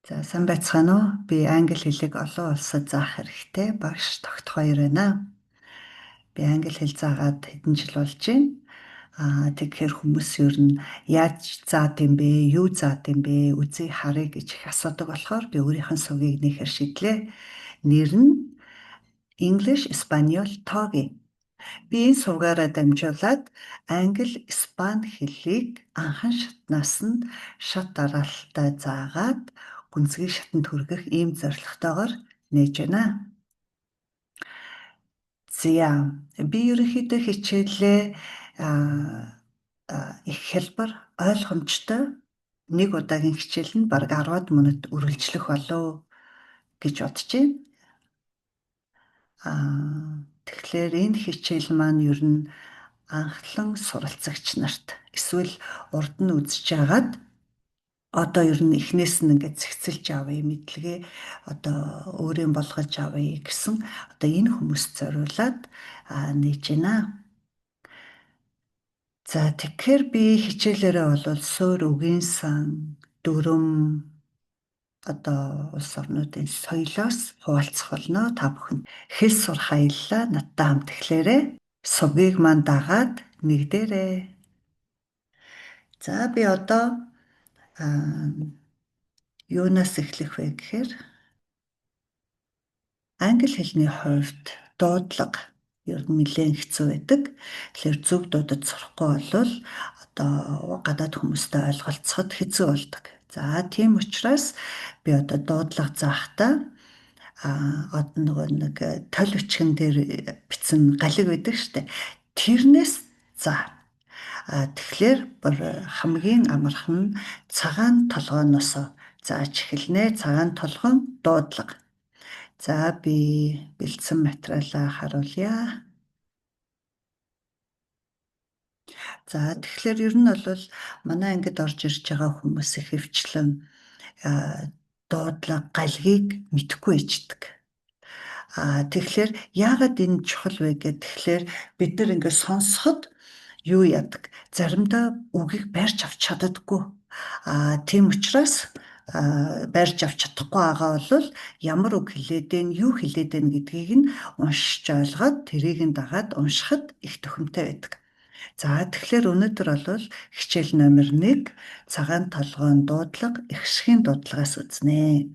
За, сайн байцгаана уу? Би англи хэлийг олон улсад заах хэрэгтэй багш Тогтхоёр байна. Би англи хэл заагаад хэдэн жил болж байна. Тэгэхээр хүмүүс ер нь яаж заад юм бэ, юу заад юм бэ, үзье харъя гэж их асуудаг болохоор би өөрийнх нь сувгийг нээхээр шийдлээ. Нэр нь English Español Talking. Би энэ сувгаараа дамжуулаад англи, испани хэлийг анхан шатнаас нь шат дараалалтай заагаад гүнзгий шатанд хүргэх ийм зорилготойгоор нээж байна. За, би ерөнхийдөө хичээлээ их хялбар, ойлгомжтой, нэг удаагийн хичээл нь бараг 10-аад минут үргэлжлэх болов гэж бодож байна. Тэгэхээр энэ хичээл маань ер нь анхлан суралцагч нарт эсвэл урд нь үзэж байгаад одоо ер нь эхнээс нь ингээд цэгцэлж авъя, мэдлэгээ одоо өөрийн болгож авъя гэсэн одоо энэ хүмүүст зориулаад нээж байна. За, тэгэхээр би хичээлээрээ бол суурь үгийн сан, дүрэм, одоо улс орнуудын соёлоос хуваалцах болно та бүхэн. Хэл сурах аяллаа надтай хамт эхлээрэй. Сувгийг маань дагаад нэгдээрэй. За, би одоо юунаас эхлэх вэ гэхээр англи хэлний хувьд дуудлага ер нь нэлээн хэцүү байдаг. Тэгэхээр зөв дуудаж сурахгүй бол одоо гадаад хүмүүстэй ойлголцоход хэцүү болдог. За, тийм учраас би одоо дуудлага заахтаа одоо нөгөө нэг толь өчгөн дээр бичсэн галиг байдаг штэ. Тэрнээс за, тэгэхээр хамгийн амархан нь цагаан толгойноос зааж эхэлнэ. Цагаан толгойн дуудлага. За, би бэлдсэн материалаа харуулъя. За, тэгэхээр ер нь бол манай ангид орж ирж байгаа хүмүүс их хөвчлэн дуудлага галгийг мэдэхгүй ичдэг. Тэгэхээр яагаад энэ чухал вэ гэхээр тэгэхээр бид нар ингээд сонсоход юу яадаг? Заримдаа үгийг барьж авч чаддаггүй. Тийм учраас барьж авч чадахгүй байгаа бол ямар үг хэлээд байна, юу хэлээд байна гэдгийг нь уншиж ойлгоод тэрийг нь дагаад уншихад их төхөмтэй байдаг. За, тэгэхээр өнөөдөр бол хичээл номер 1 цагаан толгойн дуудлага, эгшгийн дуудлагаас үзнэ.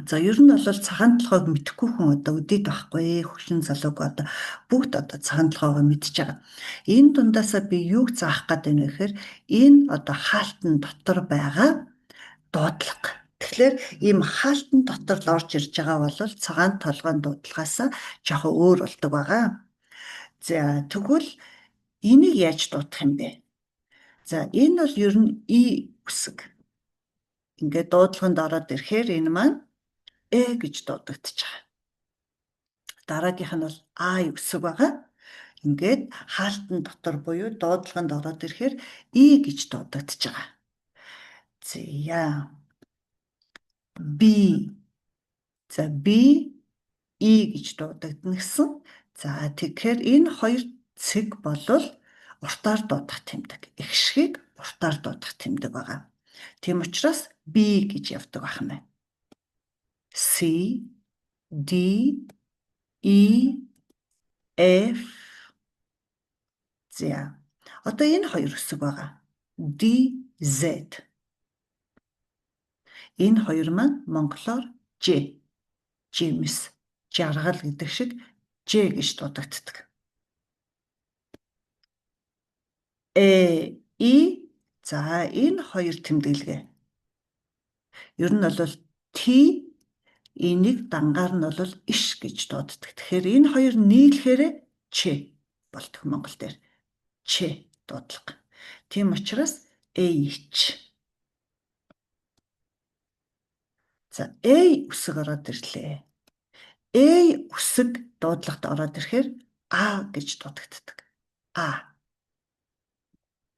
За, ер нь бол цагаан толгойг мэдэхгүй хүн одоо өдийд байхгүй, хөгшин залууг одоо бүгд одоо цагаан толгойгоо мэдж байгаа. Энэ дундаасаа би юуг заах гээд байна вэ гэхээр энэ одоо хаалтан дотор байгаа дуудлага. Тэгэхээр ийм хаалтан дотор л орж ирж байгаа бол цагаан толгойн дуудлагаас жоохон өөр болдог байгаа. За, тэгвэл энийг яаж дуудах юм бэ? За, энэ бол ер нь и үсэг. Ингээд дуудлаганд ороод ирэхээр энэ маань э гэж дуудагдчих байгаа. Дараагийнх нь бол а үсэг байгаа. Ингээд хаалтан дотор буюу дуудлаганд ороод ирэхээр и гэж дуудагдчих байгаа. За, B. За, B И гэж дуудагдана гэсэн. За, тэгэхээр энэ хоёр цэг болвол уртаар дуудах тэмдэг. Эгшгийг уртаар дуудах тэмдэг байгаа. Тийм учраас B гэж явдаг байх юм байна. C, D, E, F. За. Одоо энэ хоёр үсэг байгаа. D, Z. Энэ хоёр маань монголоор Ж. Жимс, жаргал гэдэг шиг Ж гэж дуудагддаг. Э, И. За, энэ хоёр тэмдэглэгээ. Ер нь бол Т, энийг дангаар нь бол иш гэж дууддаг. Тэгэхээр энэ хоёр нийлэхээр Ч болдог монгол дээр. Ч дуудлага. Тийм учраас H. За, A үсэг ороод ирлээ. A үсэг дуудлагад ороод ирэхээр А гэж дуудагддаг. А.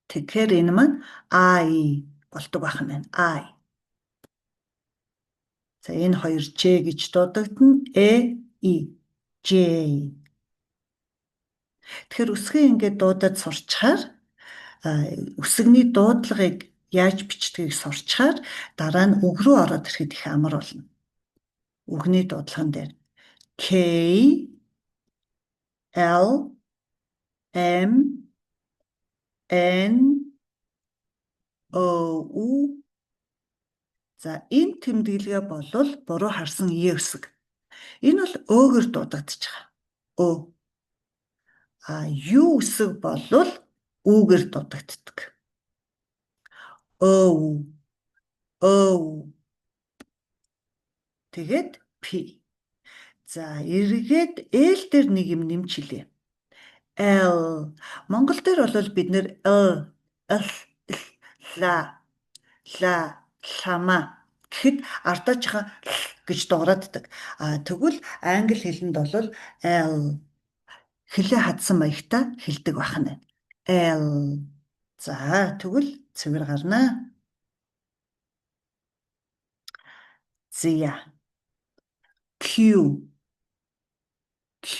Тэгэхээр энэ маань I болдог байх юм байна. I. За, энэ хоёр Ч гэж дуудагдана. Э, И, J. Тэгэхээр үсгийг ингээд дуудаад сурчхаар үсэгний дуудлагыг Яаж бичдгийг сурчхаар дараа нь үг рүү ороод ирэхэд их амар болно. Үгний дуудлаган дээр K L M N O U. За, энэ тэмдэглэгээ болвол буруу харсан Е үсэг. Энэ бол өөгөр дуудагдаж байгаа. Өө. А U үсэг болвол үүгээр дуудагддаг. Өө. Өө. Тэгээд P. За, эргээд L дээр нэг юм нэмж хэлье. L. Монгол дээр бол бид нэр L, L, ла, ла, лама гэхэд ардаа жахан л гэж дуурайддаг. А тэгвэл англи хэлэнд бол L хэлээ хадсан маягтай хэлдэг байна. L. За, тэгвэл цэвэр гарнаа. Зя. Q. Q.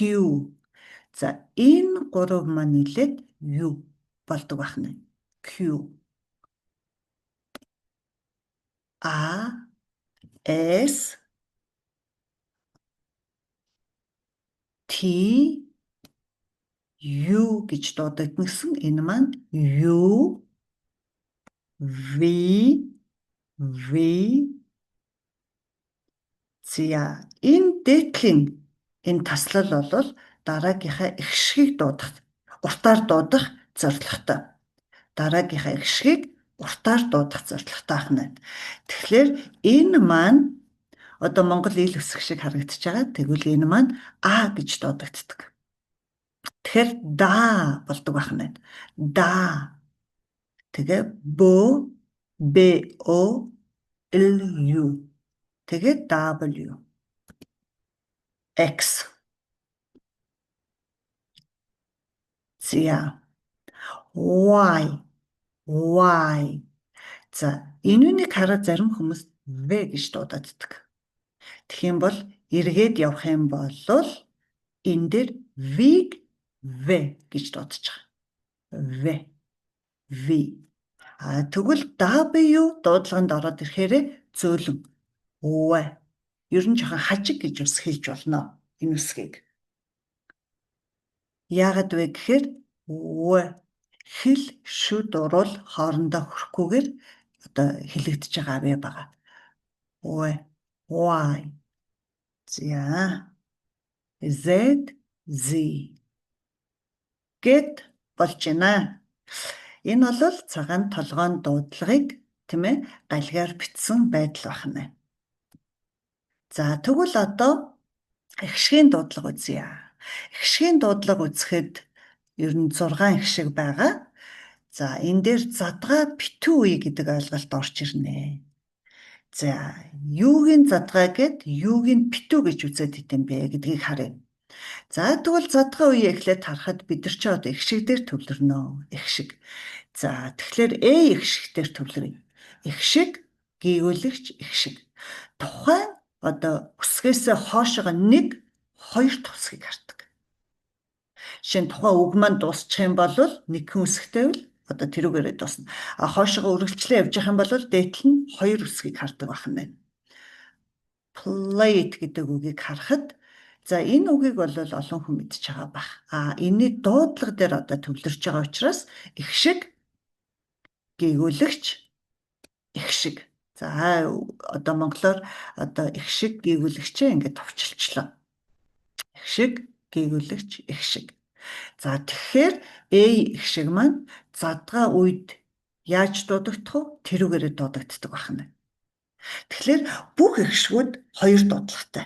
За, энэ гурав маань нийлээд U болдог байна. Q. A S T U гэж дуудагдана гэсэн энэ маань U V V. За, энэ дээдлийн энэ таслал бол дараагийнхаа эгшгийг дуудах, уртаар дуудах зорилготой. Дараагийнхаа эгшгийг уртаар дуудах зорилготой ахна. Тэгэхээр энэ маань одоо Монгол ил үсэг шиг харагдаж байгаа. Тэгвэл энэ маань А гэж дуудагддаг. Тэгэхээр да болдог байна. Да. Тэгээ Б Б О Л Ю. Тэгээ W X. За, Y Y. За, энүүнийг хараад зарим хүмүүс V гэж дуудагддаг. Тэгэх юм бол эргээд явах юм бол энэ дээр V-г V гэж дуудаж байгаа. V V. А тэгвэл W дуудлаганд ороод ирэхээр зөөлөн W. Ер нь жоохон хажиг гэж бас хэлж болно энэ үсгийг. Яагаад вэ гэхээр W хэл шүд уруул хоорондоо хүрэхгүйгээр одоо хэлэгдэж байгаа авьяа байгаа. W Y. За, Z Z гэд болж байна. Энэ бол цагаан толгойн дуудлагыг, тийм ээ, галгаар бичсэн байдал байна. За, тэгвэл одоо эгшгийн дуудлага үзье. Эгшгийн дуудлага үзэхэд ер нь 6 эгшиг байгаа. За, энэ дээр задгаа битүү үе гэдэг ойлголт орж ирнэ. За, юуг нь задгаа гэд, юуг нь битүү гэж үзээд идэм бэ гэдгийг харъя. За, тэгвэл задгаа үе эхлээд харахад бид нар чи одоо эгшиг дээр төвлөрнө. Эгшиг. За, тэгэхээр э эгшиг дээр төвлөрье. Эгшиг, гийгүүлэгч эгшиг. Тухайн одоо үсгээсээ хоошоо 1 2 дахь үсгийг хардаг. Жишээ нь тухайн үг маань дуусчих юм бол нэгэн үсгтэй бол одоо тэрүүгээрээ дуусна. А хоошоо үргэлжлээ явж явах юм бол дээдл нь 2 үсгийг хардаг байх нь байна. Plate гэдэг үгийг харахад, за, энэ үгийг бол олон хүн мэдж байгаа бах. А энэний дуудлага дээр одоо төвлөрч байгаа учраас эгшиг, гийгүүлэгч эгшиг. За, одоо монголоор одоо эгшиг, гийгүүлэгчээ ингээд товчилчлаа. Эгшиг, гийгүүлэгч эгшиг. За, тэгэхээр A эгшиг маань задгаа үед яаж дуудагдах вэ? Тэрүүгээрээ дуудагддаг байна. Тэгэхээр бүх эгшгүүд хоёр дуудлагатай.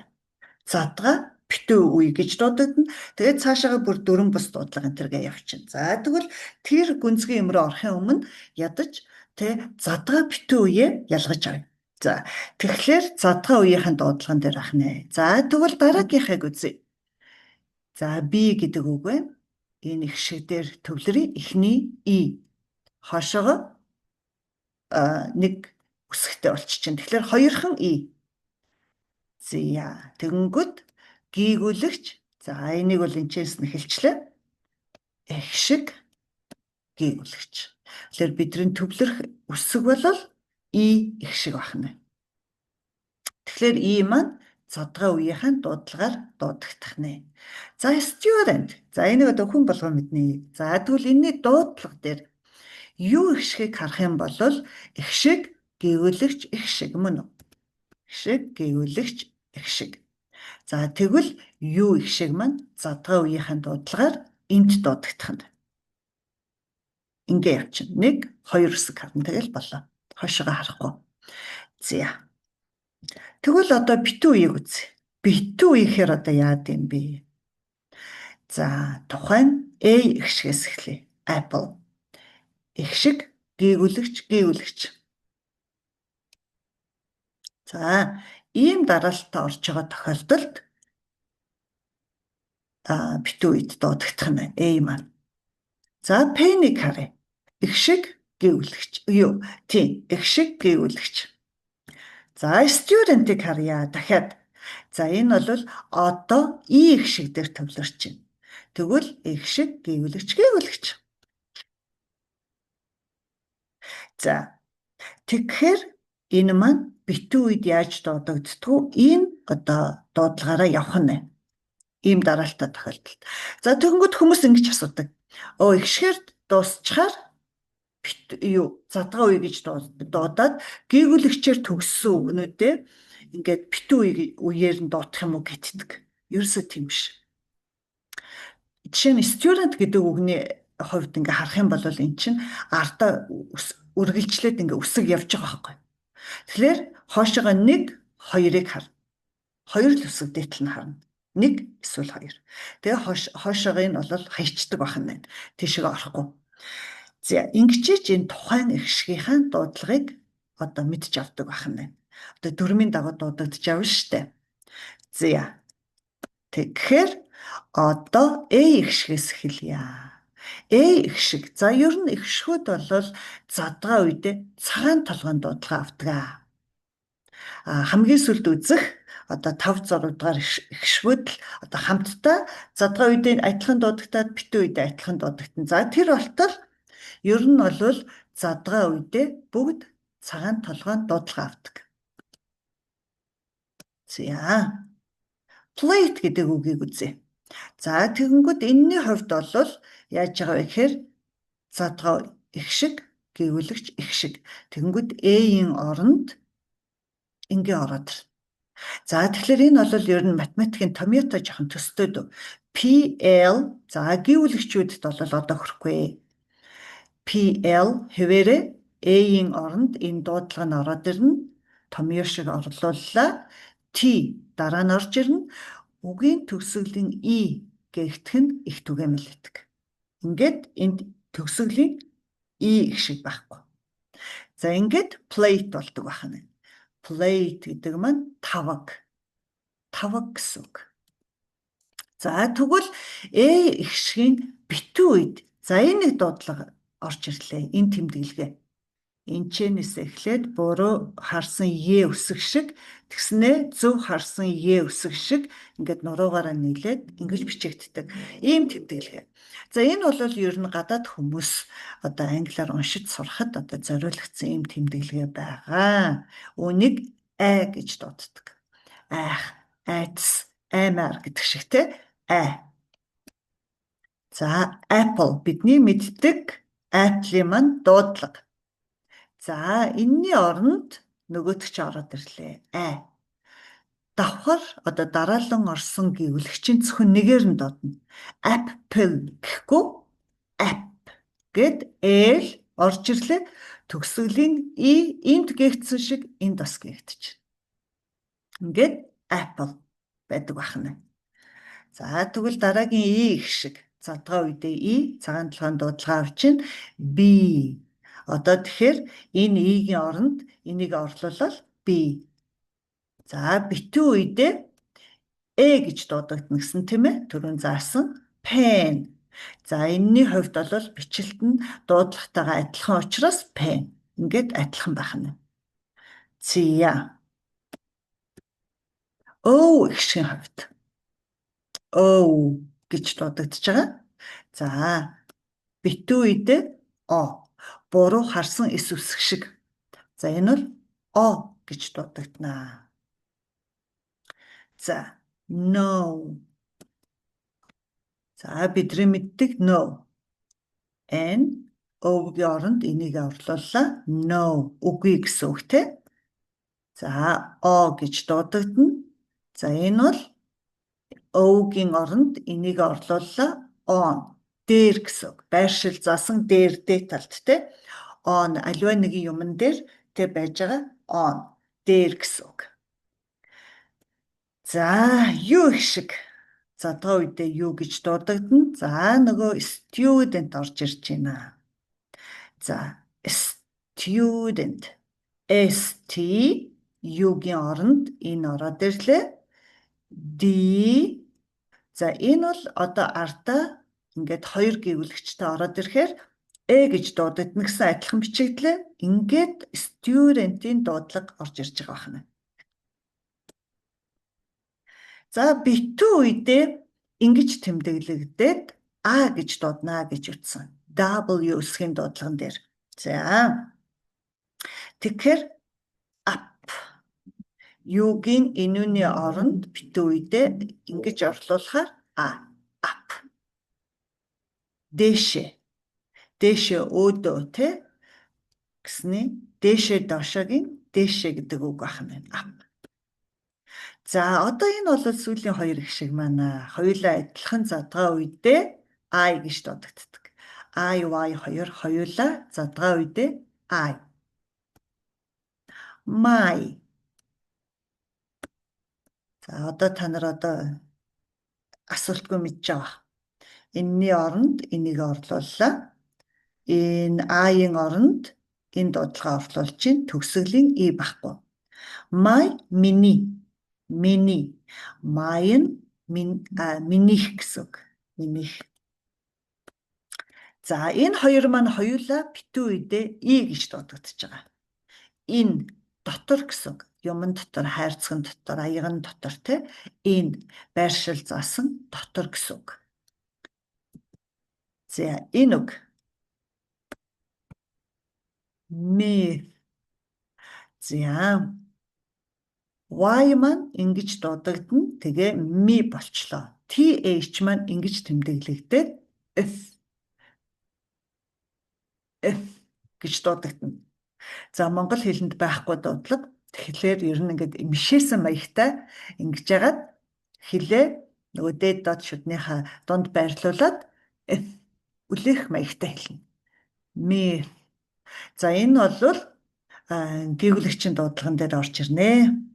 Задгаа, битүү үе гэж дуудагдана. Тэгээд цаашаага бүр дөрвөн бус дуудлага энэ тэргээ явчихна. За, тэгвэл тэр гүнзгий юм руу орохын өмнө ядаж тэ задгаа, битүү үеэ ялгаж авъя. За, тэгэхээр задгаа үеийнхэн дуудлаган дээр ах нэ. За, тэгвэл дараагийнхыг үзье. За, B гэдэг үг байна. Энэ их шиг дээр төвлөрье. Эхний И. Хошоогоо нэг үсгтэй болчих. Тэгэхээр хоёрхан И. За, тэгэнгүүт гийгүүлэгч. За, энийг бол энэчээс нь хэлчлээ. Эгшиг, гийгүүлэгч. Тэгэхээр бидний төвлөрөх үсэг бол и их шиг байна. Тэгэхээр и маань задгаа үеийнхэн дуудлагаар дуудагдах нэ. За, student. За, энийг одоо хүн болгон мэднэ. За, тэгвэл энэний дуудлага дээр юу их шигийг харах юм бол их шиг гүйгүүлэгч их шиг, мөн үү? Их шиг гүйгүүлэгч их шиг. За, тэгвэл юу их шиг маань задгаа үеийнхэн дуудлагаар энд дуудагдах нь. Ингээ явчихна. Нэг, хоёр үсэг харна. Тэгэл болоо. Хойшоогоо харахгүй. За. Тэгвэл одоо битүү үеийг үзье. Битүү үехээр одоо яад юм бэ? За, тухайн A их шигээс эхлэе. Apple. Их шиг гүйгүүлэгч гүйгүүлэгч. За, ийм дараалтаа орж байгаа тохиолдолд битүү үед дуудагдах нь байна. A маань. За, pen-ийг харъя. Их шиг гүйгүүлэгч. Юу? Тийм, их шиг гүйгүүлэгч. За, student-ыг харъя. Дахиад. За, энэ бол одоо и их шиг дээр төвлөрч байна. Тэгвэл их шиг гүйгүүлэгч гүйгүүлэгч. За, тэгэхээр энэ маань битүү үед яаж дуудагддгүү, ийм одоо дуудлагаараа явах нь. Ийм дараалттай тохиолдолд. За, тэгэнгүүт хүмүүс ингэж асуудаг. Өө, ихшгээр дуусчаар юу задгаа үе гэж дуудаад гүйгүүлэгчээр төгссөн үгнүүдээ ингээд битүү үеэр нь дуудах юм уу гэтдэг. Ерөөсөө тийм биш. Жишээ нь student гэдэг үгний хувьд ингээ харах юм бол эн чинь ардаа үргэлжлээд ингээ үсэг явж байгаа байхгүй. Тэгэхээр хоошоогоо 1 2-ыг хар. Хоёр л үсэг дээтэл нь харна. 1 эсвэл 2. Тэгээ хоошоогоо нь бол хайчдаг байх нь байна. Тийшээ орохгүй. За, ингэчээч энэ тухайн эгшгийнхаа дуудлагыг одоо мэдж авдаг байх нь байна. Одоо дөрмийн дагуу дуудагдаж авна штэ. За. Тэгэхээр одоо A эгшгээс эхэлье. A их шиг. За, ер нь эгшгүүд бол задгаа үедээ цагаан толгойн дуудлага авдаг. А хамгийн сүүлд үзэх одоо 5 6 дугаар эгшгүүд л одоо хамтдаа задгаа үедээ адилхан дуудагдаад битүү үедээ адилхан дуудагдана. За, тэр болтол ер нь бол задгаа үедээ бүгд цагаан толгойн дуудлага авдаг. За. Plate гэдэг үгийг үзье. За, тэгэнгүүт энэний хувьд бол яаж байгаа вэ гэхээр задгаа их шиг гүйгүүлэгч их шиг. Тэгэнгүүт A-ийн оронд ингээ ороод ирнэ. За, тэгэхээр энэ бол ер нь математикийн томьёотой жоохон төстэй дөө. PL, за, гүйгүүлэгчүүдэд бол одоо хүрэхгүй. PL хэвээрээ A-ийн оронд энэ дуудлага нь ороод ирнэ. Томьёо шиг орлууллаа. T дараа нь орж ирнэ. Үгийн төгсгөлийн E гэгдэх нь их түгээмэл гэдэг. Ингээд энд төгсгөлийн E их шиг байхгүй. За, ингээд plate болдог байна. Plate гэдэг маань таваг. Таваг гэсэн үг. За, тэгвэл A их шигийн битүү үед, за, энэ нэг дуудлага орж ирлээ. Энэ тэмдэглэгээ. Энчэнээс эхлээд буруу харсан Е үсэг шиг, тэгснээ зөв харсан Е үсэг шиг ингээд нуруугаараа нийлээд ингэж бичигддэг. Ийм тэмдэглэгээ. За, энэ бол ер нь гадаад хүмүүс одоо англиар уншиж сурахад одоо зориулагдсан ийм тэмдэглэгээ байгаа. Үүнийг а гэж дууддаг. Айх, айдас, аймаар гэдэг шиг те. А. За, Apple, бидний мэддэг Apple-ийн маань дуудлага. За, энэний оронд нөгөөх чи ороод ирлээ. А. Давхар одоо дараалан орсон гүйгүүлэгчийн зөвхөн нэгээр нь дуудана. Apple гэхгүй app гэд L орж ирлээ. Төгсгөлийн И энд гээгдсэн шиг энд бас гээгдэж. Ингээд Apple байдаг байна. За, тэгвэл дараагийн И их шиг задгаа үедээ И цагаан толгойн дуудлага авчин B. Одоо тэгэхээр энэ И-гийн оронд энийг орлуулбал B. За, битүү үедээ Э гэж дуудагдана гэсэн, тийм ээ. Түрүүн заасан pen. За, энэний хувьд бол бичлэлт нь дуудлагатайгаа адилхан учраас pen. Ингээд адилхан байх нь. Зя. Өө их шигэн хувьд. Өө гэж дуудагдаж байгаа. За, битүү үедээ О. Буруу харсан эс үсэг шиг. За, энэ бол о гэж дуудагдана. За, no. За, бидний мэддэг no. N O-гийн оронд энийг орлууллаа. No, үгүй гэсэн үг, те. За, о гэж дуудагдана. За, энэ бол O-гийн оронд энийг орлууллаа. On, дээр гэсэн үг. Байршил заасан дээр, дээд талд, те. On, аливаа нэгэн юмн дээр тэ байж байгаа on, дээр гэсэн үг. За, юу их шиг задгаа үедээ юу гэж дуудагдана? За, нөгөө student орж ирж байна. За, student, ST U-гийн оронд энэ ороод ирлээ. D. За, энэ бол одоо ардаа ингээд хоёр гийгүүлэгчтэй ороод ирэхээр э гэж дуудагдана гэсэн адилхан бичигдлээ. Ингээд student-ийн дуудлага орж ирж байгаа байна. За, битүү үедээ ингэж тэмдэглэгдээд А гэж дуудана гэж үтсэн. W үсгийн дуудлаган дээр. За. Тэгэхээр up, U-гийн энүүний оронд битүү үедээ ингэж орлуулахаар а, up. Дээшээ. Дээшээ, өөдөө, тэ гэсний дээшээ, доошоогийн дээшээ гэдэг үг байна. Up. За, одоо энэ бол сүүлийн хоёр их шиг маань хоёулаа адилхан задгаа үедээ I гэж дуудагддаг. I, Y хоёр хоёулаа задгаа үедээ I. My. За, одоо та нар одоо асуултгүй мэдж байгаа. Энэний оронд энийг орлууллаа. Энэ I-ын оронд энэ дуудлагаа орлуулж чинь төгсгөлийн и байхгүй. My, миний, миний, mine, минийх гэсэн үг. Минийх. За, энэ хоёр маань хоёулаа битүү үедээ и гэж дуудагдаж байгаа. Энэ дотор гэсэн үг. Юман дотор, хайрцаган дотор, аяган дотор, те. Энэ байршил заасан дотор гэсэн үг. За, энэ үг. Myth. За, Y маань ингэж дуудагдана. Тэгээ ми болчлоо. TH маань ингэж тэмдэглэгдээд F F гэж дуудагдана. За, монгол хэлэнд байхгүй дуудлага. Тэгэхээр ер нь ингээд мишээсэн маягтай ингэж яагаад хэлээ нөгөө дээд доод шүднийхаа дунд байрлуулад F, үлээх маягтай хэлнэ. Myth. За, энэ бол гийгүүлэгчийн дуудлаган дээр орж ирнэ.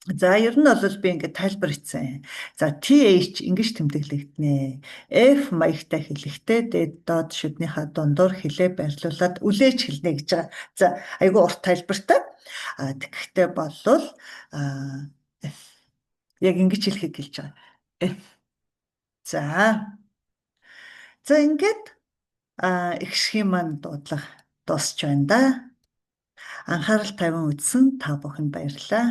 За, ер нь бол би ингээд тайлбар хийсэн. За, TH ингэж тэмдэглэгдэнэ. F маягтай хэлэхдээ дээд доод шүднийхаа дундуур хэлээ байрлуулад үлээж хэлнэ гэж байгаа. За, айгүй урт тайлбартай. А тэгэхдээ болвол F яг ингэж хэлэхийг хэлж байгаа. F. За. За, ингээд эгшгийн маань дуудлага дуусч байна да. Анхаарал тавин үзсэн та бүхэнд баярлалаа.